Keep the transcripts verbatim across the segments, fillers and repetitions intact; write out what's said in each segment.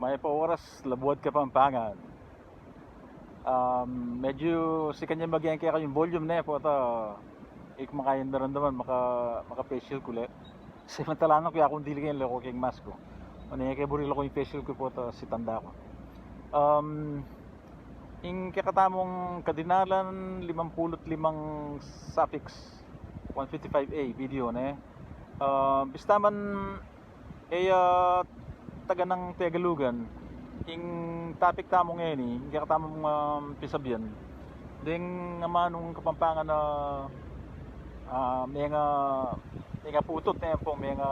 Mayap a oras, Labuad Kapampangan. Um, medyo sikan ya maging kaya kayong volume ne, pota, ik makain na rin naman, maka, maka-facial kule. Samantalanan ku ya kung dili kayo leko keng mask ku. Mane ke buri leko ing facial ku, pota, sitanda ku. Um, ing kekatamung kadinalan, limampulut limang suffix, one fifty-five A video ne. Ah, bista man, e ya taga nang Tegalugan, ing topic tamu ngeni, ing kekatamung, ah, pisabyan, deng amanung Kapampangan na, ah, menga, menga putut, e, ampong menga,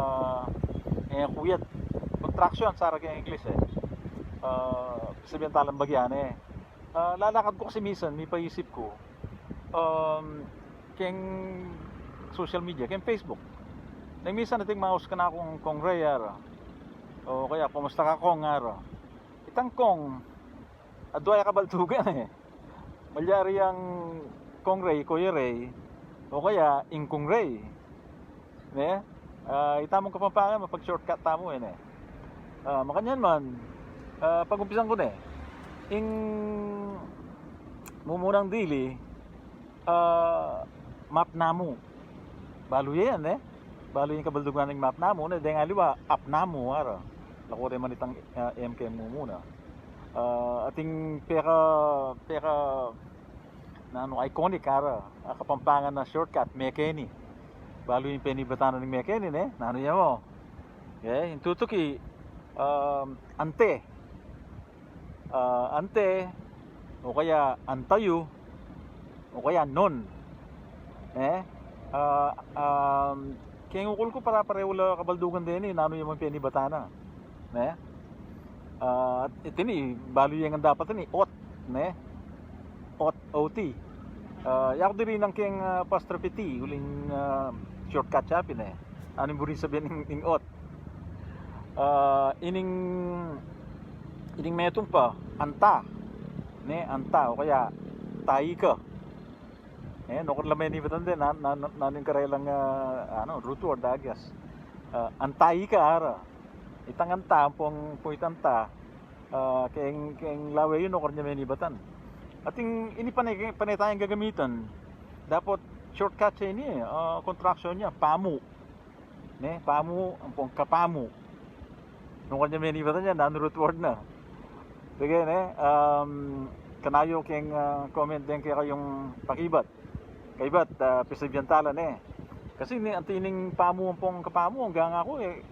menga kuyat. Contraction sa ara keng Ingles, e. Ah, pisabyan tala nang bagya ne. Ah, lalakad ku kasi misan, mipaisip ku, um, keng social media, keng Facebook. Neng misan ating maus kanakung Kong Ray, ara. O kaya, "Kumusta ka, Kong?" ara. Itang Kong, adwa ya kabaldugan, e. Malyari yang Kong Ray, Kuya Ray, o kaya, ing Kong Ray. Ne? Ah, itamung Kapampangan, mapag-shortcut tamu, e, ne? Ah, makanyan man, ah, pag-umpisan ku ne. Ing mumunang dili, ah, map namu. Balu yan, ne? Balu yang kabaldugan ning map namu, ne? Deng aliwa, app namu, ara. Lako de man itang, ah, M K mumuna. Ah, ating peka, peka, nanu, iconic, ara, a Kapampangan na shortcut, Mekeni. Balu ing penibatan na ning Mekeni, ne? Nanu ya mo? Okay, ing tutuki, um, ante. Ah, ante, o kaya antayu, o kaya non. Ne? Ah, um, keng ukul ku para parehu la kabaldugan deni, nanu ya mo ing penibatan na. Ne? Ah, at itini, balu yang dapat ini, ot, ne? Ot, O T. Ah, yaku diri nang keng, ah, apostrophe T, uling, ah, shortcut ya pin, e. Nanu ing buri sabyan ing, ing ot? Ah, ining, ining metung pa, anta, ne? Anta, o kaya, taika. E, nukad la menibatan de, na, na, na, nanu ing karelang, ah, anu, root word, I guess. Ah, antaika, ara. Itang anta, ampong, ampong itang ta, ah, keng, keng lawe yu, nukad ya menibatan. Ating ini pane, pane tayang gagamitan. Dapot shortcut ya ini, e, ah, contraction ya, pamu. Ne, pamu, ampong kapamu. Nukad ya menibatan ya, nanu root word na. Sige, ne, um, kanayu keng, ah, comment deng kekayung pakibat. Kaibat, ah, pisabyan tala, ne. Kasi ne, anti ning pamu ampong kapamu, anggang aku, e,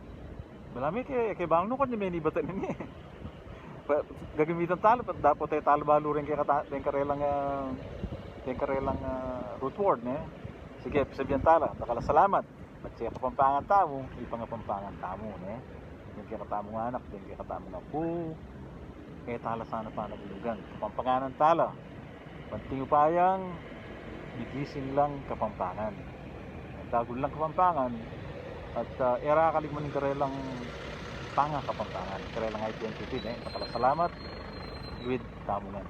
balamu ke, ke bang nukad ya menibatan ini. Pa, gagamitan tala, pa, dapot e tala balu reng kekata, reng karelang, ah, reng karelang, ah, root word, ne. Sige, pisabyan tala, dakal a salamat. At sa Kapampangan tamu, ipangapampangan tamu, ne? Deng kekatamung anak, deng kekatamung apu, e tala sana panabulugan. Kapampanganan tala. Ban ating upayang, migising lang Kapampangan. Dagul lang Kapampangan, at, ah, e ra kaligman ing karelang pangakapampangan, karelang identity, ne? Dakal a salamat, luid tamu ngan.